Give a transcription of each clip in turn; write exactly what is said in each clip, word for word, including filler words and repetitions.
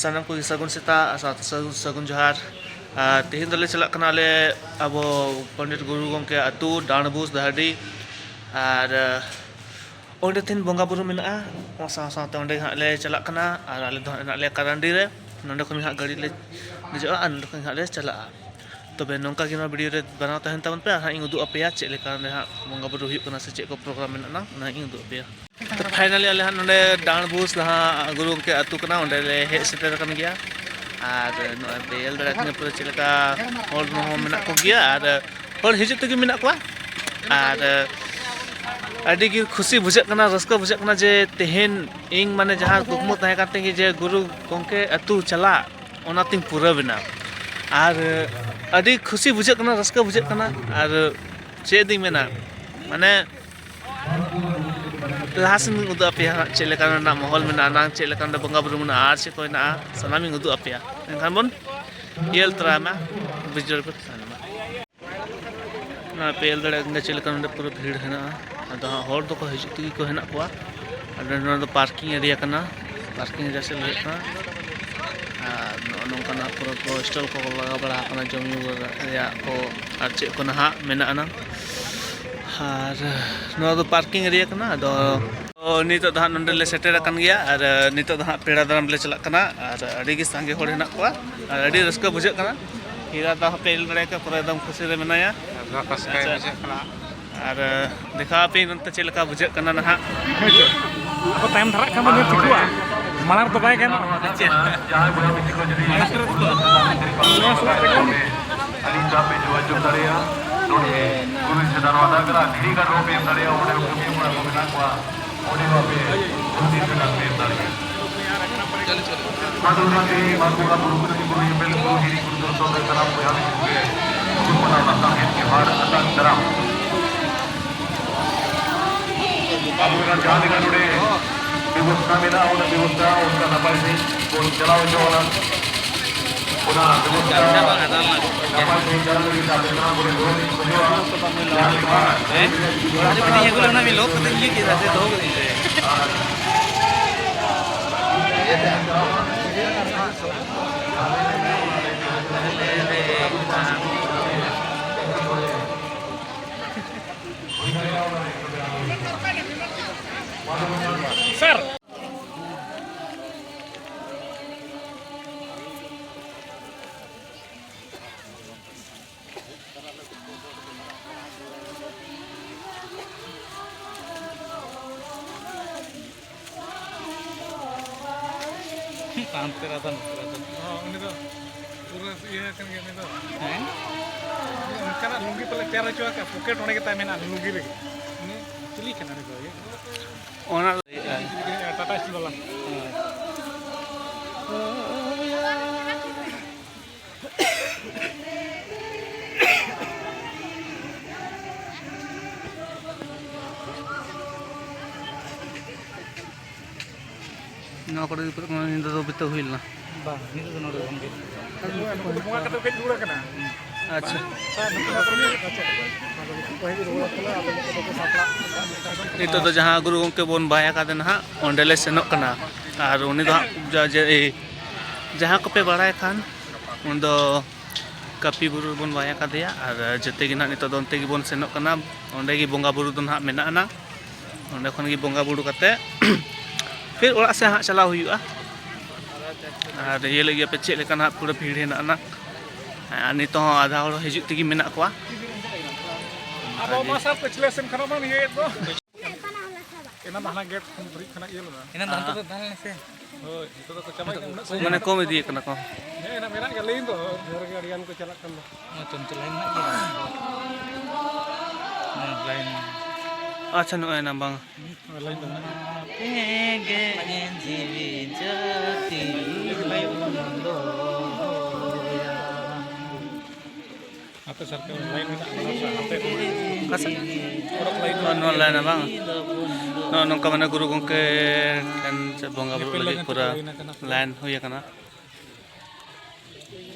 ᱥᱟᱱᱟᱢ ᱠᱚᱜᱮ ᱥᱟᱹᱜᱩᱱ ᱥᱮᱛᱟᱜ ᱟᱨ ᱥᱟᱶᱛᱮ ᱥᱟᱹᱜᱩᱱ, ᱥᱟᱹᱜᱩᱱ ᱡᱚᱦᱟᱨ᱾ ᱟᱨ ᱛᱮᱦᱮᱧ ᱫᱚᱞᱮ ᱪᱟᱞᱟᱜ ᱠᱟᱱᱟ ᱟᱞᱮ ᱟᱵᱚ ᱯᱚᱱᱰᱤᱛ ᱜᱩᱨᱩ ᱜᱚᱢᱠᱮ ᱟᱹᱛᱩ ᱰᱟᱸᱰᱵᱩᱥ ᱫᱟᱦᱟᱰᱤ᱾ ᱟᱨ, ᱟᱸ, ᱚᱸᱰᱮ ᱛᱮᱦᱮᱧ ᱵᱚᱸᱜᱟ ᱵᱩᱨᱩ ᱢᱮᱱᱟᱜᱼᱟ, ᱚᱱᱟ ᱥᱟᱶ ᱥᱟᱶᱛᱮ ᱚᱸᱰᱮ ᱦᱟᱸᱜ ᱞᱮ ᱪᱟᱞᱟᱜ ᱠᱟᱱᱟ᱾ ᱟᱨ ᱟᱞᱮ ᱫᱚ ᱦᱟᱸᱜ ᱢᱮᱱᱟᱜ ᱞᱮᱭᱟ ᱠᱟᱨᱟᱱᱰᱤ ᱨᱮ, ᱱᱚᱸᱰᱮ ᱠᱷᱚᱱ ᱜᱮ ᱦᱟᱸᱜ ᱜᱟᱹᱰᱤ ᱞᱮ ᱫᱮᱡᱚᱜᱼᱟ ᱟᱨ ᱱᱚᱸᱰᱮ ᱠᱷᱚᱱ ᱜᱮ ᱦᱟᱸᱜ ᱞᱮ ᱪᱟᱞᱟᱜᱼᱟ᱾ ᱛᱚᱵᱮ ᱱᱚᱝᱠᱟ ᱜᱮ ᱱᱚᱣᱟ video ᱨᱮ ᱵᱮᱱᱟᱣ ᱛᱟᱦᱮᱱ ᱛᱟᱵᱚᱱ ᱯᱮ, ᱟᱨ ᱦᱟᱸᱜ ᱤᱧ ᱩᱫᱩᱜ ᱟᱯᱮᱭᱟ ᱪᱮᱫ ᱞᱮᱠᱟ ᱚᱸᱰᱮ ᱦᱟᱸᱜ ᱵᱚᱸᱜᱟ ᱵᱩᱨᱩ ᱦᱩᱭᱩᱜ ᱠᱟᱱᱟ ᱥᱮ ᱪᱮᱫ ᱠᱚ program ᱢᱮᱱᱟᱜᱼᱟ, ᱚᱱᱟ ᱦᱟᱸᱜ ᱤᱧ ᱩᱫᱩᱜ ᱟᱯᱮᱭᱟ᱾ Finally ᱟᱞᱮ ᱦᱟᱸᱜ ᱱᱚᱰᱮ ᱰᱟᱸᱰᱵᱩᱥ ᱡᱟᱦᱟᱸ ᱜᱩᱨᱩ ᱜᱚᱢᱠᱮ ᱟᱹᱛᱩ ᱠᱟᱱᱟ, ᱚᱸᱰᱮ ᱞᱮ ᱦᱮᱡ ᱥᱮᱴᱮᱨ ᱟᱠᱟᱱ ᱜᱮᱭᱟ᱾ ᱟᱨ ᱱᱚᱜᱼᱚᱭ ᱯᱮ ᱧᱮᱞ ᱫᱟᱲᱮᱭᱟᱜ ᱠᱟᱱᱟ ᱯᱩᱨᱟᱹ ᱪᱮᱫ ᱞᱮᱠᱟ ᱦᱚᱲ ᱦᱚᱸ ᱢᱮᱱᱟᱜ ᱠᱚᱜᱮᱭᱟ ᱟᱨ ᱦᱚᱲ ᱦᱤᱡᱩᱜ ᱛᱮᱜᱮ ᱢᱮᱱᱟᱜ ᱠᱚᱣᱟ᱾ ᱟᱨ ᱟᱹᱰᱤ ᱜᱮ ᱠᱷᱩᱥᱤ ᱵᱩᱡᱷᱟᱹᱜ ᱠᱟᱱᱟ, ᱨᱟᱹᱥᱠᱟᱹ ᱵᱩᱡᱷᱟᱹᱜ ᱠᱟᱱᱟ ᱡᱮ ᱛᱮᱦᱮᱧ ᱤᱧ ᱢᱟᱱᱮ ᱡᱟᱦᱟᱸ ᱠᱩᱠᱢᱩ ᱛᱟᱦᱮᱸ ᱠᱟᱱ ᱛᱤᱧ ᱡᱮ ᱜᱩᱨᱩ ᱜᱚᱢᱠᱮ ᱟᱹᱛᱩ ᱪᱟᱞᱟᱜ, ᱚᱱᱟ ᱛᱤᱧ ᱯᱩᱨᱟᱹᱣ ᱮᱱᱟ᱾ ᱟᱨ ᱟᱹᱰᱤ ᱠᱷᱩᱥᱤ ᱵᱩᱡᱷᱟᱹᱜ ᱠᱟᱱᱟ, ᱨᱟᱹᱥᱠᱟᱹ ᱵᱩᱡᱷᱟᱹᱜ ᱠᱟᱱᱟ᱾ ᱟᱨ ᱪᱮᱫ ᱤᱧ ᱢᱮᱱᱟ, ᱢᱟᱱᱮ ᱞᱟᱦᱟ ᱥᱮᱱ ᱩᱫᱩᱜ ᱟᱯᱮᱭᱟ ᱦᱟᱸᱜ ᱪᱮᱫ ᱞᱮᱠᱟ ᱨᱮᱱᱟᱜ ᱢᱚᱦᱚᱞ ᱢᱮᱱᱟᱜᱼᱟ, ᱱᱟᱝ ᱪᱮᱫ ᱞᱮᱠᱟ ᱱᱚᱰᱮ ᱵᱚᱸᱜᱟ ᱵᱩᱨᱩ ᱢᱮᱱᱟᱜᱼᱟ, ᱟᱨ ᱪᱮᱫ ᱠᱚ ᱦᱮᱱᱟᱜᱼᱟ, ᱥᱟᱱᱟᱢᱤᱧ ᱩᱫᱩᱜ ᱟᱯᱮᱭᱟ᱾ ᱮᱱᱠᱷᱟᱱ ᱵᱚᱱ ᱧᱮᱞ ᱛᱚᱨᱟᱭ ᱢᱟ, video ᱨᱮᱯᱮ ᱛᱟᱦᱮᱱ ᱢᱟ᱾ ᱱᱚᱣᱟ ᱯᱮ ᱧᱮᱞ ᱫᱟᱲᱮᱭᱟᱜ ᱠᱟᱱᱟ ᱪᱮᱫ ᱞᱮᱠᱟ ᱱᱚᱰᱮ ᱯᱩᱨᱟᱹ ᱵᱷᱤᱲ ᱦᱮᱱᱟᱜᱼᱟ᱾ ᱟᱫᱚ ᱦᱟᱸᱜ ᱦᱚᱲ ᱫᱚᱠᱚ ᱦᱤᱡᱩᱜ ᱛᱮᱜᱮ ᱠᱚ ᱦᱮᱱᱟᱜ ᱠᱚᱣᱟ᱾ ᱟᱨ ᱱᱚᱣᱟ ᱫᱚ parking area ᱠᱟᱱᱟ, parking area ᱥᱮᱫ ᱞᱟᱹᱭ ᱦᱩᱭᱩᱜ ᱠᱟᱱᱟ᱾ ᱟᱨ ᱱᱚᱜᱼᱚ ᱱᱚᱝᱠᱟᱱᱟᱜ ᱯᱩᱨᱟᱹ ᱠᱚ stall ᱠᱚ ᱞᱟᱜᱟᱣ ᱵᱟᱲᱟ ᱟᱠᱟᱱᱟ, ᱡᱚᱢ ᱧᱩ ᱨᱮᱭᱟᱜ ᱠᱚ ᱟᱨ ᱪᱮᱫ ᱠᱚ ᱱᱟᱦᱟᱜ ᱢᱮᱱᱟᱜ ᱟᱱᱟ᱾ ᱟᱨ ᱱᱚᱣᱟ ᱫᱚ parking area ᱠᱟᱱᱟ᱾ ᱟᱫᱚ ᱛᱚ, ᱱᱤᱛᱚᱜ ᱫᱚ ᱦᱟᱸᱜ ᱱᱚᱸᱰᱮ ᱞᱮ ᱥᱮᱴᱮᱨ ᱟᱠᱟᱱ ᱜᱮᱭᱟ ᱟᱨ, ᱟᱸ, ᱱᱤᱛᱚᱜ ᱫᱚ ᱦᱟᱸᱜ ᱯᱮᱲᱟ ᱫᱟᱨᱟᱢ ᱞᱮ ᱪᱟᱞᱟᱜ ᱠᱟᱱᱟ᱾ ᱟᱨ ᱟᱹᱰᱤ ᱜᱮ ᱥᱟᱸᱜᱮ ᱦᱚᱲ ᱦᱮᱱᱟᱜ ᱠᱚᱣᱟ ᱟᱨ ᱟᱹᱰᱤ ᱨᱟᱹᱥᱠᱟᱹ ᱵᱩᱡᱷᱟᱹᱜ ᱠᱟᱱᱟ᱾ ᱦᱤᱨᱟ ᱫᱟ ᱦᱚᱸᱯᱮ ᱧᱮᱞ ᱫᱟᱲᱮᱭᱟᱜ ᱠᱟᱱᱟ, ᱯᱩᱨᱟᱹ ᱮᱠᱫᱚᱢ ᱠᱷᱩᱥᱤ ᱨᱮ ᱢᱮᱱᱟᱭᱟ᱾ ᱟᱪᱪᱷᱟ᱾ ᱵᱩᱡᱷᱟᱹᱜ ᱠᱟᱱᱟ᱾ ᱟᱨ, ᱟᱸ, ᱫᱮᱠᱷᱟᱣ ᱟᱯᱮᱭᱟᱹᱧ ᱱᱚᱱᱛᱮ ᱪᱮᱫ ᱞᱮᱠᱟ ᱵᱩᱡᱷᱟᱹᱜ ᱠᱟᱱᱟ ᱱᱟᱦᱟᱜ᱾ ᱟᱠᱚ ᱛᱟᱭᱚᱢ ᱫᱷᱟᱨᱟᱜ ᱠᱷᱟᱱ ᱫᱚ ᱱᱤᱭᱟᱹ ᱴᱷᱤᱠᱚᱜᱼᱟ, ᱢᱟᱲᱟᱝ ᱨᱮᱫᱚ ᱵᱟᱭ ᱜᱟᱱᱚᱜᱼᱟ᱾ ᱟᱪᱪᱷᱟ᱾ ᱱᱚᱣᱟ ᱥᱩᱨ ᱨᱮ ᱛᱮᱜᱮ ᱟᱹᱞᱤᱧ ᱥᱟᱶ ᱯᱮ ᱡᱳᱜᱟᱡᱳᱜᱽ ᱫᱟᱲᱮᱭᱟᱜᱼᱟ᱾ ᱱᱚᱰᱮ ᱜᱩᱨᱩ ᱥᱮᱫᱟ ᱱᱚᱣᱟ ᱫᱟᱜᱽᱨᱟ ᱫᱷᱤᱨᱤ ᱜᱟᱲ ᱨᱮᱦᱚᱸ ᱯᱮ ᱮᱢ ᱫᱟᱲᱮᱭᱟᱜᱼᱟ, ᱚᱸᱰᱮ ᱦᱚᱸ ᱠᱟᱹᱢᱤ ᱦᱚᱲ ᱠᱚ ᱢᱮᱱᱟᱜ ᱠᱚᱣᱟ, ᱚᱸᱰᱮ ᱦᱚᱸ ᱟᱯᱮ ᱜᱩᱨᱩ ᱥᱮᱫᱟ ᱯᱮ ᱮᱢ ᱫᱟᱲᱮᱭᱟᱜᱼᱟ᱾ ᱟᱫᱚ ᱚᱱᱟᱛᱮ ᱢᱟᱨ ᱵᱚᱸᱜᱟ ᱵᱩᱨᱩ ᱠᱚᱨᱮ ᱜᱩᱨᱩ ᱧᱮᱯᱮᱞ ᱠᱚ ᱫᱷᱤᱨᱤ ᱜᱩᱨᱩ ᱫᱚᱨᱥᱚᱱ ᱨᱮ ᱥᱟᱱᱟᱢ ᱵᱚᱭᱦᱟ ᱢᱤᱥᱤᱨ ᱠᱚ ᱜᱩᱨᱩ ᱢᱟᱱᱟᱣ ᱞᱟᱥᱟᱲᱦᱮᱫ ᱡᱚᱦᱟᱨ ᱟᱛᱟᱝ ᱫᱟᱨᱟᱢ᱾ ᱟᱵᱚ ᱨᱮᱱ ᱡᱟᱦᱟᱸ ᱞᱮᱠᱟ ᱱᱚᱰᱮ ᱵᱮᱵᱚᱥᱛᱷᱟ ᱢᱮᱱᱟᱜᱼᱟ, ᱚᱱᱟ ᱵᱮᱵᱚᱥᱛᱷᱟ ᱚᱱᱠᱟ ᱱᱟᱯᱟᱭ ᱥᱟᱺᱦᱤᱡ ᱵᱚᱱ ᱪᱟᱞᱟᱣ ᱦᱚᱪᱚ ᱚᱱᱟ᱾ ᱚᱱᱟ ᱵᱮᱵᱚᱥᱛᱷᱟ ᱱᱟᱯᱟᱭ ᱥᱟᱺᱦᱤᱡ ᱪᱟᱞᱟᱣ ᱞᱟᱹᱜᱤᱫ ᱟᱯᱮ ᱥᱟᱱᱟᱢ ᱠᱚᱴᱷᱮᱱ ᱜᱚᱲᱚ ᱞᱤᱧ ᱠᱷᱚᱡᱚᱜᱼᱟ᱾ ᱡᱟᱦᱟᱸ ᱞᱮᱠᱟ ᱦᱮᱸ? ᱟᱨ ᱢᱤᱫᱴᱤᱡ ᱤᱧ ᱟᱹᱜᱩ ᱞᱮᱠᱷᱟᱱ ᱢᱤᱫ ᱞᱚᱜ ᱠᱟᱛᱮᱧ ᱤᱭᱟᱹ ᱠᱮᱫᱟ, ᱥᱮ ᱫᱚᱦᱚ ᱠᱟᱹᱫᱟᱹᱧ ᱥᱮ? ᱦᱟᱱᱛᱮ ᱨᱮ ᱟᱫᱚ ᱱᱚᱛᱮ ᱨᱮ ᱟᱫᱚ᱾ ᱦᱚᱸ, ᱩᱱᱤ ᱫᱚ ᱯᱩᱨᱟᱹ ᱤᱭᱟᱹ ᱠᱟᱱ ᱜᱮᱭᱟ, ᱩᱱᱤ ᱫᱚ᱾ ᱦᱮᱸ? ᱩᱱᱤ ᱚᱱᱠᱟᱱᱟᱜ ᱞᱩᱝᱜᱤ ᱯᱟᱞᱮ ᱛᱮᱭᱟᱨ ᱦᱚᱪᱚ ᱟᱠᱟᱫ, ᱯᱚᱠᱮᱴ ᱚᱸᱰᱮ ᱜᱮ ᱛᱟᱭ ᱢᱮᱱᱟᱜᱼᱟ, ᱞᱩᱝᱜᱤ ᱨᱮᱜᱮ᱾ ᱩᱱᱤ ᱪᱤᱞᱤ ᱠᱟᱱᱟ ᱩᱱᱤ ᱫᱚ? ᱚᱱᱟ ᱴᱟᱴᱟ ᱥᱴᱤᱞ ᱵᱟᱞᱟ᱾ ᱱᱚᱣᱟ ᱠᱚᱨᱮ ᱜᱮ ᱯᱩᱨᱟᱹ ᱧᱤᱫᱟᱹ ᱫᱚ ᱵᱤᱛᱟᱹᱣ ᱦᱩᱭ ᱞᱮᱱᱟ᱾ ᱵᱟᱝ, ᱱᱤᱛᱚᱜ ᱫᱚ ᱱᱚᱰᱮ ᱵᱟᱝ ᱜᱮ᱾ ᱱᱩᱠᱩ ᱫᱚ ᱵᱚᱸᱜᱟ ᱠᱟᱛᱮ ᱠᱚ ᱦᱮᱡ ᱨᱩᱣᱟᱹᱲ ᱠᱟᱱᱟ᱾ ᱟᱪᱪᱷᱟ᱾ ᱦᱮᱸ, ᱱᱩᱠᱩ ᱫᱚ ᱟᱫᱚ ᱠᱚ ᱦᱮᱡ ᱨᱩᱣᱟᱹᱲ ᱠᱟᱱᱟ, ᱟᱫᱚ ᱱᱩᱠᱩ ᱫᱚᱠᱚ ᱥᱟᱯᱲᱟᱜ ᱠᱟᱱᱟ᱾ ᱱᱤᱛᱚᱜ ᱫᱚ ᱡᱟᱦᱟᱸ ᱜᱩᱨᱩ ᱜᱚᱢᱠᱮ ᱵᱚᱱ ᱵᱟᱭ ᱟᱠᱟᱫᱮ ᱱᱟᱦᱟᱜ, ᱚᱸᱰᱮ ᱞᱮ ᱥᱮᱱᱚᱜ ᱠᱟᱱᱟ᱾ ᱟᱨ ᱩᱱᱤ ᱫᱚ ᱦᱟᱸᱜ ᱡᱟ-, ᱡᱮ, ᱮᱭ, ᱡᱟᱦᱟᱸ ᱠᱚᱯᱮ ᱵᱟᱲᱟᱭ ᱠᱷᱟᱱ, ᱩᱱᱤ ᱫᱚ ᱠᱟᱹᱯᱤ ᱵᱩᱨᱩ ᱨᱮᱵᱚᱱ ᱵᱟᱭ ᱟᱠᱟᱫᱮᱭᱟ᱾ ᱟᱨ ᱡᱮᱛᱮ ᱜᱮ ᱱᱟᱦᱟᱜ ᱱᱤᱛᱚᱜ ᱫᱚ ᱚᱱᱛᱮ ᱜᱮᱵᱚᱱ ᱥᱮᱱᱚᱜ ᱠᱟᱱᱟ᱾ ᱚᱸᱰᱮ ᱜᱮ ᱵᱚᱸᱜᱟ ᱵᱩᱨᱩ ᱫᱚ ᱱᱟᱦᱟᱜ ᱢᱮᱱᱟᱜ ᱟᱱᱟ᱾ ᱚᱸᱰᱮ ᱠᱷᱚᱱ ᱜᱮ ᱵᱚᱸᱜᱟ ᱵᱩᱨᱩ ᱠᱟᱛᱮ ᱯᱷᱤᱨ ᱚᱲᱟᱜ ᱥᱮᱫ ᱦᱟᱸᱜ ᱪᱟᱞᱟᱣ ᱦᱩᱭᱩᱜᱼᱟ᱾ ᱟᱨ ᱤᱭᱟᱹ ᱞᱟᱹᱜᱤᱫ ᱟᱯᱮ ᱪᱮᱫ ᱞᱮᱠᱟ ᱱᱟᱦᱟᱜ ᱯᱩᱨᱟᱹ ᱵᱷᱤᱲ ᱦᱮᱱᱟᱜ ᱟᱱᱟ᱾ ᱟᱨ ᱱᱤᱛᱚᱜ ᱦᱚᱸ ᱟᱫᱷᱟ ᱦᱚᱲ ᱦᱤᱡᱩᱜ ᱛᱮᱜᱮ ᱢᱮᱱᱟᱜ ᱠᱚᱣᱟ᱾ ᱟᱵᱚ ᱢᱟ ᱥᱟᱨ ᱯᱟᱹᱪᱷᱞᱟᱹ ᱥᱮᱱ ᱠᱷᱚᱱ ᱵᱚᱱ ᱤᱭᱟᱹᱭᱮᱫ ᱫᱚ᱾ ᱮᱱᱟᱱ ᱫᱚ ᱦᱟᱱᱟ ᱜᱮᱴ ᱠᱷᱚᱱ ᱵᱨᱤᱡᱽ ᱠᱷᱚᱱᱟᱜ ᱤᱭᱟᱹ ᱞᱮᱱᱟ᱾ ᱮᱱᱟᱱ ᱫᱚ ᱦᱟᱱᱛᱮ ᱫᱚ ᱛᱟᱦᱮᱸ ᱞᱮᱱᱟ ᱥᱮ? ᱦᱳᱭ, ᱱᱤᱛᱚᱜ ᱫᱚᱠᱚ ᱪᱟᱵᱟ ᱠᱮᱫᱟ, ᱩᱱᱟᱹᱜ ᱥᱟᱺᱜᱤᱧ ᱢᱟᱱᱮ ᱠᱚᱢ ᱤᱫᱤ ᱠᱟᱱᱟ ᱠᱚ᱾ ᱦᱮᱸ, ᱮᱱᱟᱱ ᱢᱮᱱᱟᱜ ᱜᱮᱭᱟ, ᱞᱟᱹᱭᱤᱱ ᱫᱚ ᱰᱷᱮᱨ ᱜᱮ ᱟᱹᱰᱤ ᱜᱟᱱ ᱠᱚ ᱪᱟᱞᱟᱜ ᱠᱟᱱ ᱫᱚ᱾ ᱦᱳᱭ, ᱪᱚᱢᱪᱚ ᱞᱟᱭᱤᱱ ᱢᱮᱱᱟᱜ ᱜᱮᱭᱟ᱾ ᱦᱮᱸ, ᱞᱟᱭᱤᱱ᱾ ᱟᱪᱪᱷᱟ, ᱱᱚᱜᱼᱚᱭ ᱱᱟ ᱵᱟᱝ᱾ ᱦᱳᱭ, ᱞᱟᱭᱤᱱ ᱫᱚ ᱢᱮᱱᱟᱜ ᱜᱮᱭᱟ᱾ ᱟᱯᱮ ᱜᱮ ᱡᱤᱣᱤ ᱡᱟᱹᱛᱤ ᱵᱚᱱ ᱫᱚᱦᱚᱭᱟ᱾ ᱦᱟᱱᱛᱮ ᱥᱟᱨᱠᱮᱞ ᱞᱟᱭᱤᱱ ᱢᱮᱱᱟᱜᱼᱟ, ᱚᱱᱟ ᱥᱟᱶ ᱦᱟᱱᱛᱮ ᱚᱠᱟ ᱥᱮᱫ? ᱚᱰᱚᱠ ᱞᱟᱭᱤᱱ ᱚ, ᱱᱚᱣᱟ ᱞᱟᱭᱤᱱ ᱵᱟᱝ? ᱱᱚᱜᱼᱚ ᱱᱚᱝᱠᱟ ᱢᱟᱱᱮ ᱜᱩᱨᱩ ᱜᱚᱢᱠᱮ ᱴᱷᱮᱱ ᱥᱮ ᱵᱚᱸᱜᱟ ᱵᱩᱨᱩ ᱧᱮᱯᱮᱞ ᱞᱟᱹᱜᱤᱫ ᱞᱟᱹᱜᱤᱫ ᱯᱩᱨᱟᱹ ᱛᱮᱠᱚ ᱦᱩᱭᱱᱟ ᱠᱟᱱᱟ ᱯᱩᱨᱟᱹ᱾ ᱞᱟᱭᱤᱱ ᱦᱩᱭ ᱟᱠᱟᱱᱟ᱾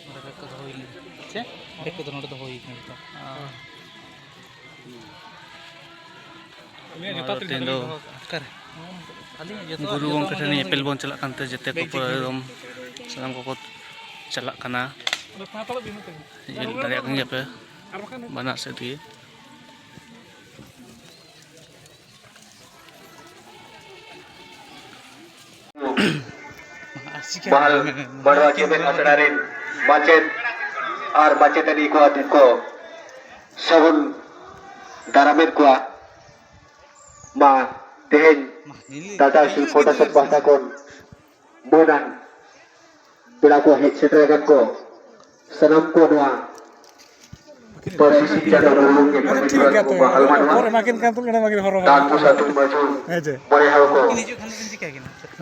ᱱᱚᱰᱮ ᱵᱮᱜᱽ ᱠᱚ ᱫᱚᱦᱚ ᱦᱩᱭ ᱞᱮᱱᱟ᱾ ᱪᱮᱫ? ᱵᱮᱜᱽ ᱠᱚᱫᱚ ᱱᱚᱰᱮ ᱫᱚᱦᱚ ᱦᱩᱭ ᱠᱟᱱᱟ ᱡᱚᱛᱚ᱾ ᱚ᱾ ᱩᱱᱤᱭᱟᱜ ᱡᱚᱛᱚ ᱟᱫᱚ ᱛᱤᱨᱤᱥ ᱛᱮᱦᱮᱧ ᱫᱚ ᱦᱟᱡᱟᱨ ᱞᱤᱧ ᱫᱚᱦᱚ ᱠᱟᱜᱼᱟ᱾ ᱚᱠᱟᱨᱮ? ᱟᱹᱞᱤᱧᱟᱜ ᱡᱚᱛᱚᱣᱟᱜ, ᱜᱩᱨᱩ ᱡᱚᱛᱚ ᱜᱚᱢᱠᱮ ᱦᱚᱸ ᱴᱷᱮᱱ ᱧᱮᱞ ᱧᱮᱯᱮᱞ ᱦᱚᱪᱚ ᱵᱚᱱ ᱪᱟᱞᱟᱜ ᱠᱟᱱᱛᱮ ᱡᱮᱛᱮ ᱠᱚ ᱵᱮᱜᱽ ᱯᱩᱨᱟᱹ ᱴᱷᱤᱠ ᱜᱮᱭᱟ᱾ ᱮᱠᱫᱚᱢ ᱥᱟᱱᱟᱢ ᱠᱚᱠᱚ ᱪᱟᱞᱟᱜ ᱠᱟᱱᱟ᱾ ᱧᱮᱞ ᱫᱟᱲᱮᱭᱟᱜ ᱠᱟᱱ ᱜᱮᱭᱟ ᱯᱮ ᱵᱟᱱᱟᱨ ᱥᱮᱫ ᱜᱮ᱾ ᱢᱟᱦᱟᱞ ᱵᱟᱲᱣᱟ ᱡᱮᱜᱮᱛ ᱟᱥᱲᱟ ᱨᱮᱱ ᱢᱟᱪᱮᱫ ᱟᱨ ᱢᱟᱪᱮᱛᱟᱹᱱᱤ ᱠᱚ ᱟᱛᱮ ᱠᱚ ᱥᱟᱹᱜᱩᱱ ᱫᱟᱨᱟᱢᱮᱫ ᱠᱚᱣᱟ᱾ ᱢᱟ ᱛᱮᱦᱮᱧ ᱴᱟᱴᱟ ᱥᱴᱤᱞ ᱯᱨᱚᱰᱟᱠᱥᱚᱱ ᱯᱟᱦᱴᱟ ᱠᱷᱚᱱ ᱢᱟᱹᱱᱟᱱ ᱯᱮᱲᱟ ᱠᱚ ᱦᱮᱡ ᱥᱮᱴᱮᱨ ᱟᱠᱟᱱ ᱠᱚ, ᱥᱟᱱᱟᱢ ᱠᱚ ᱱᱚᱣᱟ ᱯᱟᱹᱨᱥᱤ ᱥᱤᱧ ᱪᱟᱸᱫᱳ ᱵᱩᱨᱩ ᱜᱮ ᱟᱪᱪᱷᱟ, ᱴᱷᱤᱠ ᱜᱮᱭᱟ, ᱛᱚ ᱯᱟᱹᱦᱟᱞ ᱢᱟᱱᱣᱟ ᱚᱠᱚᱨ ᱮᱢᱟ ᱠᱤᱱ ᱠᱟᱱ ᱛᱩᱞᱩᱡ ᱚᱱᱟ ᱢᱟᱜᱮ ᱦᱚᱨᱚ ᱦᱚᱨᱚ᱾ ᱰᱟᱱ ᱢᱚᱥᱟ ᱛᱩᱢ ᱢᱟᱹᱡᱷᱩ ᱦᱮᱸ ᱡᱮ᱾ ᱢᱚᱬᱮ ᱦᱚᱲ ᱠᱚ᱾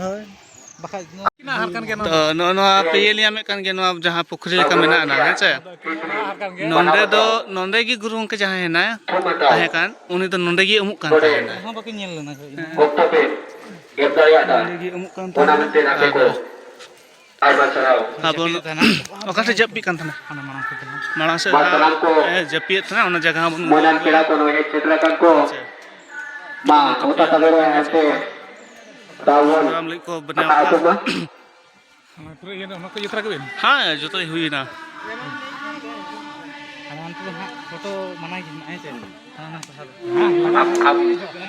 ᱦᱳᱭ᱾ ᱵᱟᱠᱷᱟᱡ ᱱᱚᱣᱟ ᱛᱚ ᱱᱚᱜᱼᱚ ᱱᱚᱣᱟ ᱯᱮ ᱧᱮᱞ ᱧᱟᱢᱮᱫ ᱠᱟᱱ ᱜᱮᱭᱟ, ᱱᱚᱣᱟ ᱡᱟᱦᱟᱸ ᱯᱩᱠᱷᱨᱤ ᱞᱮᱠᱟ ᱢᱮᱱᱟᱜᱼᱟ ᱱᱟᱦᱟᱜ, ᱦᱮᱸ ᱥᱮ? ᱱᱚᱸᱰᱮ ᱫᱚ, ᱱᱚᱸᱰᱮ ᱜᱮ ᱜᱩᱨᱩ ᱜᱚᱢᱠᱮ ᱡᱟᱦᱟᱸᱭ ᱦᱮᱱᱟᱭ, ᱛᱟᱦᱮᱸ ᱠᱟᱱ, ᱩᱱᱤ ᱫᱚ ᱱᱚᱸᱰᱮ ᱜᱮ ᱩᱢᱩᱜ ᱠᱟᱱ ᱛᱟᱦᱮᱱᱟ᱾ ᱦᱚᱸ ᱵᱟᱠᱚ ᱧᱮᱞ ᱞᱮᱱᱟ ᱠᱚ, ᱤᱧ ᱦᱚᱸ᱾ ᱚᱠᱛᱚ ᱯᱮ ᱮᱢ ᱫᱟᱲᱮᱭᱟᱜᱼᱟ᱾ ᱱᱚᱸᱰᱮ ᱜᱮ ᱩᱢᱩᱜ ᱠᱟᱱ ᱚᱱᱟ ᱛᱟᱦᱮᱱᱟ᱾ ᱢᱮᱱᱛᱮ ᱟᱯᱮ ᱟᱨ ᱠᱚ ᱟᱭᱢᱟ ᱥᱟᱨᱦᱟᱣ᱾ ᱟᱵᱚ ᱡᱟᱹᱯᱤᱫ ᱛᱟᱦᱮᱱᱟ᱾ ᱚᱠᱟ ᱴᱷᱮᱱ ᱡᱟᱹᱯᱤᱫ ᱠᱟᱱ ᱛᱟᱦᱮᱱᱟ? ᱦᱟᱱᱟ ᱢᱟᱲᱟᱝ ᱥᱮᱫ ᱛᱟᱦᱮᱱᱟ᱾ ᱢᱟᱲᱟᱝ ᱥᱮᱫ ᱢᱟ ᱦᱟᱸᱜ, ᱥᱟᱱᱟᱢ ᱠᱚ ᱮ, ᱡᱟᱹᱯᱤᱫ ᱛᱟᱦᱮᱱᱟ, ᱚᱱᱟ ᱡᱟᱭᱜᱟ ᱦᱚᱸ ᱵᱚᱱ ᱢᱟᱹᱱᱟᱱ ᱩᱫᱩᱜ ᱯᱮᱲᱟ ᱟᱯᱮᱭᱟ᱾ ᱠᱚ ᱱᱚᱜᱼᱚᱭ ᱦᱮᱡ ᱥᱮᱴᱮᱨ ᱟᱠᱟᱱ ᱠᱚ᱾ ᱢᱟ, ᱚᱛᱟ ᱛᱟᱵᱮ ᱨᱮ ᱦᱟᱱᱛᱮ ᱫᱟᱣ ᱵᱚᱱ ᱯᱨᱳᱜᱨᱟᱢ ᱞᱟᱹᱜᱤᱫ ᱠᱚ ᱵᱮᱱᱟᱣ ᱦᱟᱛᱟᱣ ᱟᱠᱟᱫᱼᱟ᱾ ᱠᱚᱢᱟ᱾ ᱦᱟᱱᱟ ᱯᱩᱨᱟᱹ ᱤᱭᱟᱹ ᱫᱚ, ᱚᱱᱟ ᱠᱚ ᱤᱭᱟᱹ ᱛᱚᱨᱟ ᱠᱮᱫ ᱵᱤᱱ? ᱦᱮᱸ, ᱡᱚᱛᱚ ᱦᱩᱭᱱᱟ᱾ ᱟᱫᱚ ᱦᱟᱱᱛᱮ ᱫᱚ ᱦᱟᱸᱜ ᱯᱷᱳᱴᱳ ᱢᱟᱱᱟ ᱜᱮ ᱦᱮᱱᱟᱜᱼᱟ, ᱦᱮᱸ ᱥᱮ? ᱦᱟᱱᱟ ᱦᱟᱱᱟ ᱥᱟᱦᱟ ᱫᱚ᱾ ᱦᱮᱸ, ᱞᱟᱜᱟᱣ ᱟᱯ, ᱟᱯ᱾ ᱦᱤᱡᱩᱜ ᱠᱟᱱᱟ᱾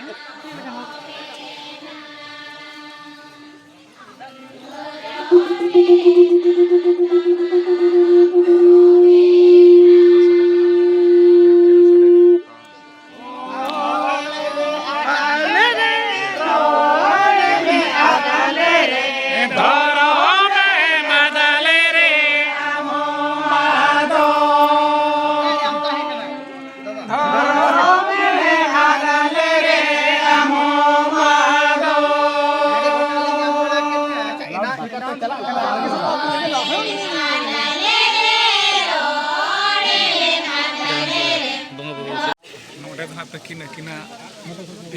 ᱱᱚᱰᱮ ᱫᱚ ᱦᱟᱸᱜ ᱛᱟᱹᱠᱤᱱ ᱟᱹᱠᱤᱱᱟᱜ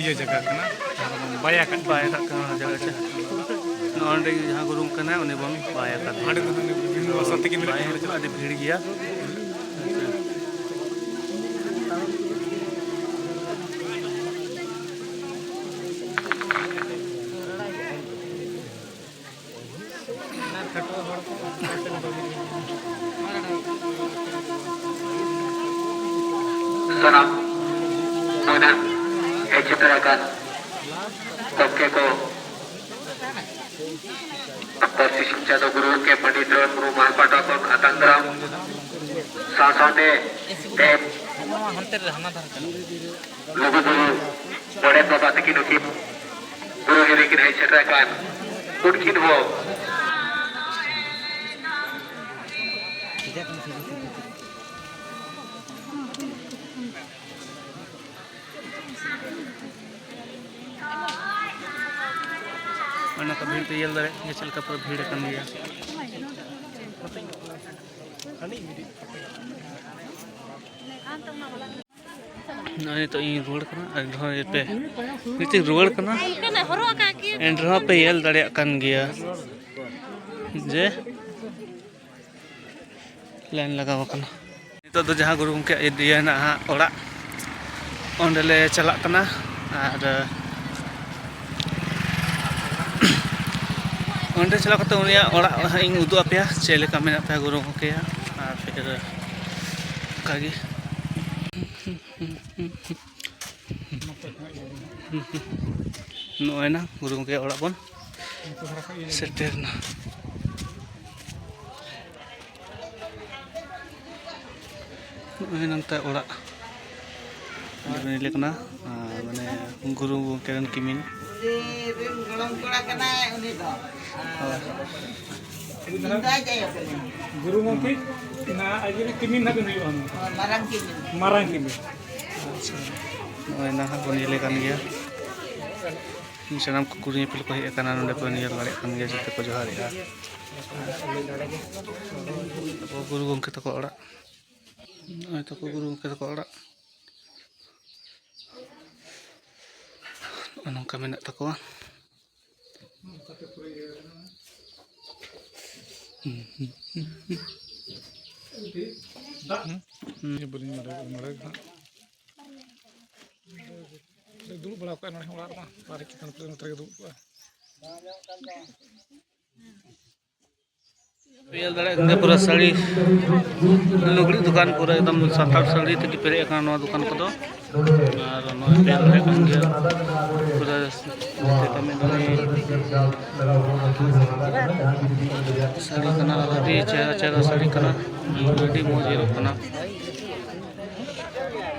ᱤᱭᱟᱹ ᱡᱟᱭᱜᱟ ᱠᱟᱱᱟ, ᱡᱟᱦᱟᱸ ᱫᱚᱵᱚᱱ ᱵᱟᱭ ᱟᱠᱟᱫ ᱵᱟᱭ ᱟᱠᱟᱫ ᱠᱟᱱᱟ ᱚᱱᱟ ᱡᱟᱭᱜᱟ ᱪᱮ᱾ ᱱᱚᱜᱼᱚ ᱱᱚᱸᱰᱮ ᱡᱟᱦᱟᱸ ᱜᱩᱨᱩ ᱠᱟᱱᱟ, ᱩᱱᱤ ᱵᱚᱱ ᱵᱟᱭ ᱟᱠᱟᱫᱮᱭᱟ᱾ ᱦᱟᱸᱰᱮ ᱫᱚ ᱱᱚᱰᱮ ᱵᱤᱵᱷᱤᱱᱱᱚ ᱵᱟᱥᱟ ᱛᱮᱜᱮ ᱢᱮᱱᱟᱜ ᱵᱟᱭ ᱠᱤᱱᱟ᱾ ᱦᱩᱭᱩᱜᱼᱟ, ᱟᱹᱰᱤ ᱵᱷᱤᱲ ᱜᱮᱭᱟ᱾ ᱥᱟᱱᱟᱢ ᱢᱟᱹᱱᱟᱱ ᱦᱮᱡ ᱥᱮᱴᱮᱨ ᱟᱠᱟᱱ ᱜᱚᱢᱠᱮ ᱠᱚ, ᱯᱟᱹᱨᱥᱤ ᱥᱤᱧ ᱪᱟᱸᱫᱚ ᱜᱩᱨᱩ ᱜᱚᱢᱠᱮ ᱯᱚᱱᱰᱤᱛ ᱨᱚᱜᱷᱩᱱᱟᱛᱷ ᱢᱩᱨᱢᱩ ᱢᱟᱦᱟᱞ ᱯᱟᱦᱴᱟ ᱠᱷᱚᱱ ᱟᱛᱟᱝ ᱫᱟᱨᱟᱢ, ᱥᱟᱶ ᱥᱟᱶᱛᱮ ᱛᱮᱦᱮᱧ ᱞᱩᱜᱩ ᱵᱩᱨᱩ ᱜᱚᱰᱮᱛ ᱵᱟᱵᱟ ᱛᱟᱹᱠᱤᱱ ᱱᱩᱠᱤᱱ ᱵᱩᱨᱩ ᱦᱤᱨᱤ ᱠᱤᱱ ᱦᱮᱡ ᱥᱮᱴᱮᱨ ᱟᱠᱟᱱ, ᱩᱱᱠᱤᱱ ᱦᱚᱸ ᱚᱱᱟ ᱠᱚ ᱵᱷᱤᱲ ᱯᱮ ᱧᱮᱞ ᱫᱟᱲᱮᱭᱟᱜ ᱠᱟᱱ ᱜᱮᱭᱟ, ᱪᱮᱫ ᱞᱮᱠᱟ ᱯᱩᱨᱟᱹ ᱵᱷᱤᱲ ᱟᱠᱟᱱ ᱜᱮᱭᱟ᱾ ᱱᱚᱜᱼᱚᱭ ᱱᱤᱛᱚᱜ ᱤᱧ ᱨᱩᱣᱟᱹᱲ ᱠᱟᱱᱟ, ᱮᱱ ᱨᱮᱦᱚᱸ ᱯᱮ, ᱱᱤᱛᱚᱜ ᱤᱧ ᱨᱩᱣᱟᱹᱲ ᱠᱟᱱᱟ, ᱮᱱ ᱨᱮᱦᱚᱸ ᱯᱮ ᱧᱮᱞ ᱫᱟᱲᱮᱭᱟᱜ ᱠᱟᱱ ᱜᱮᱭᱟ ᱡᱮ ᱞᱟᱭᱤᱱ ᱞᱟᱜᱟᱣ ᱟᱠᱟᱱᱟ᱾ ᱱᱤᱛᱚᱜ ᱫᱚ ᱡᱟᱦᱟᱸ ᱜᱩᱨᱩ ᱜᱚᱢᱠᱮᱭᱟᱜ ᱤᱭᱟᱹ ᱦᱮᱱᱟᱜᱼᱟ ᱦᱟᱸᱜ ᱚᱲᱟᱜ, ᱚᱸᱰᱮ ᱞᱮ ᱪᱟᱞᱟᱜ ᱠᱟᱱᱟ᱾ ᱟᱨ ᱚᱸᱰᱮ ᱪᱟᱞᱟᱣ ᱠᱟᱛᱮ ᱩᱱᱤᱭᱟᱜ ᱚᱲᱟᱜ ᱦᱟᱸᱜ ᱤᱧ ᱩᱫᱩᱜ ᱟᱯᱮᱭᱟ, ᱪᱮᱫ ᱞᱮᱠᱟ ᱢᱮᱱᱟᱜ ᱛᱟᱭᱟ ᱜᱩᱨᱩ ᱜᱚᱢᱠᱮᱭᱟᱜ᱾ ᱟᱨ ᱯᱷᱤᱨ ᱚᱱᱠᱟᱜᱮ ᱱᱚᱜᱼᱚᱭ ᱱᱟ ᱜᱩᱨᱩ ᱜᱚᱢᱠᱮᱭᱟᱜ ᱚᱲᱟᱜ ᱵᱚᱱ ᱥᱮᱴᱮᱨ ᱮᱱᱟ᱾ ᱱᱚᱜᱼᱚᱭ ᱱᱚᱱᱛᱮ ᱚᱲᱟᱜ ᱧᱮᱞᱮ ᱠᱟᱱᱟ, ᱟᱨ ᱢᱟᱱᱮ ᱜᱩᱨᱩ ᱜᱚᱢᱠᱮ ᱨᱮᱱ ᱠᱤᱢᱤᱱ᱾ ᱩᱱᱤ ᱨᱮᱱ ᱜᱚᱲᱚᱢ ᱠᱚᱲᱟ ᱠᱟᱱᱟᱭ ᱩᱱᱤ ᱫᱚ᱾ ᱟᱨ ᱤᱧ ᱫᱚ ᱟᱡ ᱟᱭᱳ ᱠᱟᱹᱱᱟᱹᱧ᱾ ᱜᱩᱨᱩ ᱜᱚᱢᱠᱮ ᱚᱱᱟ ᱟᱡ ᱨᱮᱱ ᱠᱤᱢᱤᱱ ᱱᱟᱜ ᱵᱮᱱ ᱦᱩᱭᱩᱜᱼᱟ᱾ ᱦᱳᱭ, ᱢᱟᱨᱟᱝ ᱠᱤᱢᱤᱱ᱾ ᱢᱟᱨᱟᱝ ᱠᱤᱢᱤᱱ᱾ ᱟᱪᱪᱷᱟ᱾ ᱱᱚᱜᱼᱚᱭ ᱱᱟᱦᱟᱜ ᱵᱚᱱ ᱧᱮᱞᱮ ᱠᱟᱱ ᱜᱮᱭᱟ᱾ ᱥᱟᱱᱟᱢ ᱠᱚ ᱠᱩᱲᱤ ᱧᱮᱯᱮᱞ ᱠᱚ ᱦᱮᱡ ᱟᱠᱟᱱᱟ, ᱱᱚᱰᱮ ᱠᱚ ᱧᱮᱞ ᱫᱟᱲᱮᱭᱟᱜ ᱠᱟᱱ ᱜᱮᱭᱟ, ᱡᱚᱛᱚ ᱠᱚ ᱡᱚᱦᱟᱨᱮᱜᱼᱟ᱾ ᱟᱵᱚ ᱜᱩᱨᱩ ᱜᱚᱢᱠᱮ ᱛᱟᱠᱚ ᱚᱲᱟᱜ, ᱱᱚᱜᱼᱚᱭ ᱛᱟᱠᱚ ᱜᱩᱨᱩ ᱜᱚᱢᱠᱮ ᱛᱟᱠᱚ ᱚᱲᱟᱜ ᱱᱚᱜᱼᱚ ᱱᱚᱝᱠᱟ ᱢᱮᱱᱟᱜ ᱛᱟᱠᱚᱣᱟ᱾ ᱵᱟᱹᱞᱤᱧ ᱵᱟᱲᱟᱭᱟ, ᱵᱟᱹᱞᱤᱧ ᱵᱟᱲᱟᱭᱟ ᱦᱟᱸᱜ᱾ ᱫᱩᱲᱩᱵ ᱵᱟᱲᱟ ᱠᱚᱜᱼᱟ ᱱᱚᱰᱮ ᱦᱚᱸ ᱚᱲᱟᱜ ᱨᱮᱢᱟ, ᱵᱟᱨᱦᱮ ᱪᱮᱛᱟᱱ ᱨᱮ ᱱᱚᱛᱮ ᱨᱮᱜᱮ ᱫᱩᱲᱩᱵ ᱠᱚᱜᱼᱟ᱾ ᱧᱮᱞ ᱫᱟᱲᱮᱭᱟᱜ ᱠᱟᱱ ᱜᱮᱭᱟ ᱯᱩᱨᱟᱹ ᱥᱟᱹᱲᱤ, ᱞᱩᱜᱽᱲᱤ ᱫᱚᱠᱟᱱ ᱯᱩᱨᱟᱹ ᱮᱠᱫᱚᱢ ᱥᱟᱱᱛᱟᱲ ᱥᱟᱹᱲᱤ ᱛᱮᱜᱮ ᱯᱮᱨᱮᱡ ᱟᱠᱟᱱᱟ ᱱᱚᱣᱟ ᱫᱚᱠᱟᱱ ᱠᱚᱫᱚ᱾ ᱟᱨ ᱱᱚᱣᱟ ᱯᱮ ᱫᱟᱲᱮᱭᱟᱜ ᱠᱟᱱ ᱜᱮᱭᱟ ᱯᱩᱨᱟᱹ ᱥᱟᱹᱲᱤ ᱠᱟᱱᱟ, ᱟᱹᱰᱤ ᱪᱮᱦᱨᱟ ᱪᱮᱦᱨᱟ ᱥᱟᱹᱲᱤ ᱠᱟᱱᱟ, ᱟᱹᱰᱤ ᱢᱚᱡᱽ ᱧᱮᱞᱚᱜ ᱠᱟᱱᱟ᱾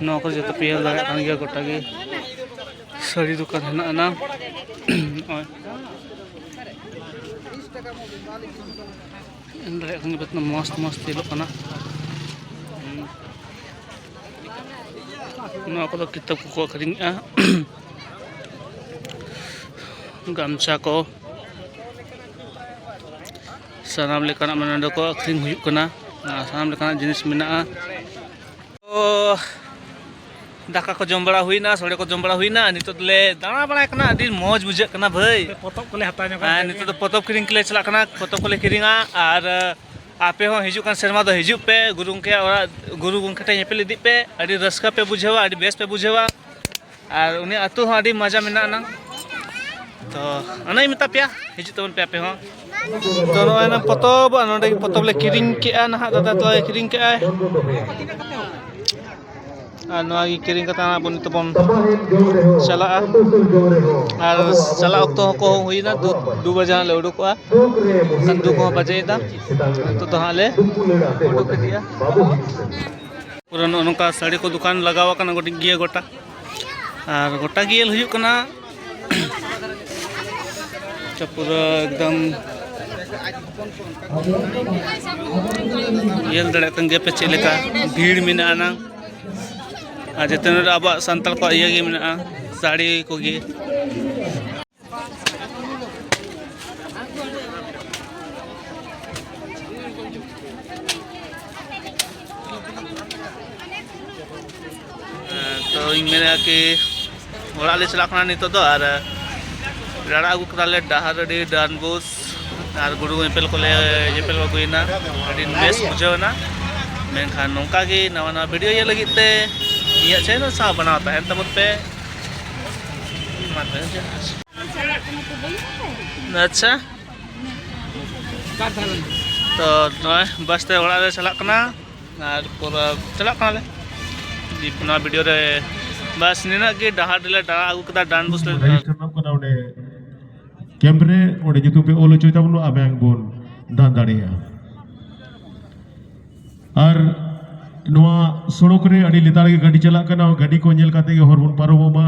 ᱱᱚᱣᱟ ᱠᱚ ᱡᱚᱛᱚ ᱯᱮ ᱧᱮᱞ ᱫᱟᱲᱮᱭᱟᱜ ᱠᱟᱱ ᱜᱮᱭᱟ, ᱜᱚᱴᱟ ᱜᱮ ᱥᱟᱹᱲᱤ ᱫᱚᱠᱟᱱ ᱦᱮᱱᱟᱜ ᱟᱱᱟ᱾ ᱱᱚᱜᱼᱚᱭ᱾ ᱧᱮᱞ ᱫᱟᱲᱮᱭᱟᱜ ᱠᱟᱱ ᱜᱮᱭᱟ, ᱢᱚᱸᱡᱽ ᱢᱚᱸᱡᱽ ᱧᱮᱞᱚᱜ ᱠᱟᱱᱟ᱾ ᱱᱚᱣᱟ ᱠᱚᱫᱚ ᱠᱤᱛᱟᱹᱵ ᱠᱚᱠᱚ ᱟᱹᱠᱷᱨᱤᱧᱮᱜᱼᱟ᱾ ᱜᱟᱢᱪᱷᱟ ᱠᱚ, ᱥᱟᱱᱟᱢ ᱞᱮᱠᱟᱱᱟᱜ ᱢᱟᱱᱮ ᱱᱚᱰᱮ ᱠᱚ ᱟᱹᱠᱷᱨᱤᱧ ᱦᱩᱭᱩᱜ ᱠᱟᱱᱟ᱾ ᱟᱨ ᱥᱟᱱᱟᱢ ᱞᱮᱠᱟᱱᱟᱜ ᱡᱤᱱᱤᱥ ᱢᱮᱱᱟᱜᱼᱟ᱾ ᱛᱚ, ᱫᱟᱠᱟ ᱠᱚ ᱡᱚᱢ ᱵᱟᱲᱟ ᱦᱩᱭᱱᱟ, ᱥᱚᱲᱮ ᱠᱚ ᱡᱚᱢ ᱵᱟᱲᱟ ᱦᱩᱭᱱᱟ᱾ ᱱᱤᱛᱚᱜ ᱫᱚᱞᱮ ᱫᱟᱬᱟ ᱵᱟᱲᱟᱭ ᱠᱟᱱᱟ, ᱟᱹᱰᱤ ᱢᱚᱡᱽ ᱵᱩᱡᱷᱟᱹᱜ ᱠᱟᱱᱟ ᱵᱷᱟᱹᱭ᱾ ᱯᱚᱛᱚᱵ ᱠᱚᱞᱮ ᱦᱟᱛᱟᱣ ᱧᱚᱜᱟ᱾ ᱦᱮᱸ, ᱱᱤᱛᱚᱜ ᱫᱚ ᱯᱚᱛᱚᱵ ᱠᱤᱨᱤᱧ ᱞᱮ ᱪᱟᱞᱟᱜ ᱠᱟᱱᱟ, ᱯᱚᱛᱚᱵ ᱠᱚᱞᱮ ᱠᱤᱨᱤᱧᱟ᱾ ᱟᱨ ᱟᱯᱮ ᱦᱚᱸ ᱦᱤᱡᱩᱜ ᱠᱟᱱ ᱥᱮᱨᱢᱟ ᱫᱚ ᱦᱤᱡᱩᱜ ᱯᱮ, ᱜᱩᱨᱩ ᱜᱚᱢᱠᱮᱭᱟᱜ ᱚᱲᱟᱜ, ᱜᱩᱨᱩ ᱜᱚᱢᱠᱮ ᱴᱷᱮᱱ ᱧᱮᱯᱮᱞ ᱤᱫᱤᱜ ᱯᱮ, ᱟᱹᱰᱤ ᱨᱟᱹᱥᱠᱟᱹ ᱯᱮ ᱵᱩᱡᱷᱟᱹᱣᱟ, ᱟᱹᱰᱤ ᱵᱮᱥ ᱯᱮ ᱵᱩᱡᱷᱟᱹᱣᱟ᱾ ᱟᱨ ᱩᱱᱤ ᱟᱹᱛᱩ ᱦᱚᱸ ᱟᱹᱰᱤ ᱢᱚᱡᱟ ᱢᱮᱱᱟᱜ ᱟᱱᱟᱝ᱾ ᱛᱚ, ᱚᱱᱟᱧ ᱢᱮᱛᱟ ᱯᱮᱭᱟ, ᱦᱤᱡᱩᱜ ᱛᱟᱵᱚᱱ ᱯᱮ ᱟᱯᱮ ᱦᱚᱸ᱾ ᱛᱚ, ᱱᱚᱜᱼᱚᱭ ᱱᱟ ᱯᱚᱛᱚᱵ, ᱟᱨ ᱱᱚᱸᱰᱮ ᱜᱮ ᱯᱚᱛᱚᱵ ᱞᱮ ᱠᱤᱨᱤᱧ ᱠᱮᱜᱼᱟ, ᱱᱟᱦᱟᱜ ᱫᱟᱫᱟ ᱛᱟᱞᱮ ᱠᱤᱨᱤᱧ ᱠᱮᱜᱼᱟᱭ᱾ ᱟᱨ ᱱᱚᱣᱟ ᱜᱮ ᱠᱤᱨᱤᱧ ᱠᱟᱛᱮ ᱟᱵᱚ ᱱᱤᱛᱚᱜ ᱵᱚᱱ ᱪᱟᱞᱟᱜᱼᱟ᱾ ᱟᱨ ᱪᱟᱞᱟᱜ ᱚᱠᱛᱚ ᱦᱚᱸᱠᱚ ᱦᱩᱭᱱᱟ, ᱫᱩ, ᱫᱩ ᱵᱟᱡᱮ ᱦᱟᱸᱜ ᱞᱮ ᱩᱰᱩᱠᱚᱜᱼᱟ᱾ ᱠᱷᱟᱱ ᱫᱩ ᱠᱚᱦᱚᱸ ᱵᱟᱡᱮᱭᱮᱫᱟ᱾ ᱱᱤᱛᱚᱜ ᱫᱚ ᱦᱟᱸᱜ ᱞᱮ ᱩᱰᱩᱠ ᱤᱫᱤᱜᱼᱟ᱾ ᱯᱩᱨᱟᱹ ᱱᱚᱜᱼᱚ ᱱᱚᱝᱠᱟ ᱥᱟᱹᱲᱤ ᱠᱚ ᱫᱚᱠᱟᱱ ᱞᱟᱜᱟᱣ ᱟᱠᱟᱱᱟ ᱜᱚᱴᱟ ᱜᱮ ᱜᱚᱴᱟ᱾ ᱟᱨ ᱜᱚᱴᱟ ᱜᱮ ᱧᱮᱞ ᱦᱩᱭᱩᱜ ᱠᱟᱱᱟ᱾ ᱛᱚ ᱯᱩᱨᱟᱹ ᱮᱠᱫᱚᱢ ᱧᱮᱞ ᱫᱟᱲᱮᱭᱟᱜ ᱠᱟᱱ ᱜᱮᱭᱟ ᱯᱮ ᱪᱮᱫ ᱞᱮᱠᱟ ᱵᱷᱤᱲ ᱢᱮᱱᱟᱜᱼᱟ ᱱᱟᱝ᱾ ᱟᱨ ᱡᱚᱛᱚ ᱱᱚᱰᱮ ᱟᱵᱚᱣᱟᱜ ᱥᱟᱱᱛᱟᱲ ᱠᱚᱣᱟᱜ ᱤᱭᱟᱹ ᱜᱮ ᱢᱮᱱᱟᱜᱼᱟ, ᱥᱟᱹᱲᱤ ᱠᱚᱜᱮ᱾ ᱦᱮᱸ, ᱛᱚ ᱤᱧ ᱢᱮᱱᱮᱫᱼᱟ ᱠᱤ ᱚᱲᱟᱜ ᱞᱮ ᱪᱟᱞᱟᱜ ᱠᱟᱱᱟ ᱱᱤᱛᱚᱜ ᱫᱚ, ᱟᱨ ᱨᱟᱲᱟ ᱟᱹᱜᱩ ᱠᱟᱫᱟᱞᱮ ᱰᱟᱦᱟᱨ ᱟᱹᱰᱤ ᱰᱟᱱ ᱵᱩᱥ, ᱟᱨ ᱜᱩᱨᱩ ᱧᱮᱯᱮᱞ ᱠᱚᱞᱮ ᱧᱮᱯᱮᱞ ᱟᱹᱜᱩᱭᱮᱱᱟ, ᱟᱹᱰᱤ ᱵᱮᱥ ᱵᱩᱡᱷᱟᱹᱣ ᱮᱱᱟ᱾ ᱢᱮᱱᱠᱷᱟᱱ ᱱᱚᱝᱠᱟ ᱜᱮ ᱱᱟᱣᱟ ᱱᱟᱣᱟ ᱵᱷᱤᱰᱤᱭᱳ ᱧᱮᱞ ᱞᱟᱹᱜᱤᱫ ᱛᱮ ᱤᱧᱟᱹᱜ ᱪᱮᱱᱮᱞ ᱥᱟᱶ ᱵᱮᱱᱟᱣ ᱛᱟᱦᱮᱱ ᱛᱟᱵᱚᱱ ᱯᱮ᱾ ᱢᱟ ᱛᱚᱵᱮ ᱡᱚᱦᱟᱨ᱾ ᱟᱪᱪᱷᱟ᱾ ᱚᱠᱟ ᱫᱷᱟᱨᱮ? ᱛᱚ ᱱᱚᱜᱼᱚᱭ ᱵᱟᱥ ᱛᱮ ᱚᱲᱟᱜ ᱞᱮ ᱪᱟᱞᱟᱜ ᱠᱟᱱᱟ᱾ ᱟᱨ ᱯᱩᱨᱟᱹ ᱪᱟᱞᱟᱜ ᱠᱟᱱᱟᱞᱮ᱾ ᱱᱚᱣᱟ ᱵᱷᱤᱰᱤᱭᱳ ᱨᱮ ᱵᱟᱥ ᱱᱤᱱᱟᱹᱜ ᱜᱮ ᱰᱟᱦᱟᱨ ᱨᱮᱞᱮ ᱫᱟᱬᱟ ᱟᱹᱜᱩ ᱠᱮᱫᱟ, ᱰᱟᱱ ᱵᱩᱥ ᱞᱮ᱾ ᱠᱟᱱᱟ ᱚᱸᱰᱮ ᱠᱮᱢᱯ ᱨᱮ, ᱚᱸᱰᱮ ᱧᱩᱛᱩᱢ ᱯᱮ ᱚᱞ ᱦᱚᱪᱚᱭ ᱛᱟᱵᱚᱱᱟ, ᱟᱵᱮᱱ ᱵᱚᱱ ᱫᱟᱱ ᱫᱟᱲᱮᱭᱟᱜᱼᱟ᱾ ᱟᱨ ᱱᱚᱣᱟ ᱥᱚᱲᱚᱠ ᱨᱮ ᱟᱹᱰᱤ ᱞᱮᱛᱟᱲ ᱜᱮ ᱜᱟᱹᱰᱤ ᱪᱟᱞᱟᱜ ᱠᱟᱱᱟ, ᱜᱟᱹᱰᱤ ᱠᱚ ᱧᱮᱞ ᱠᱟᱛᱮ ᱜᱮ ᱦᱚᱨ ᱵᱚᱱ ᱯᱟᱨᱚᱢᱚᱜ ᱢᱟ᱾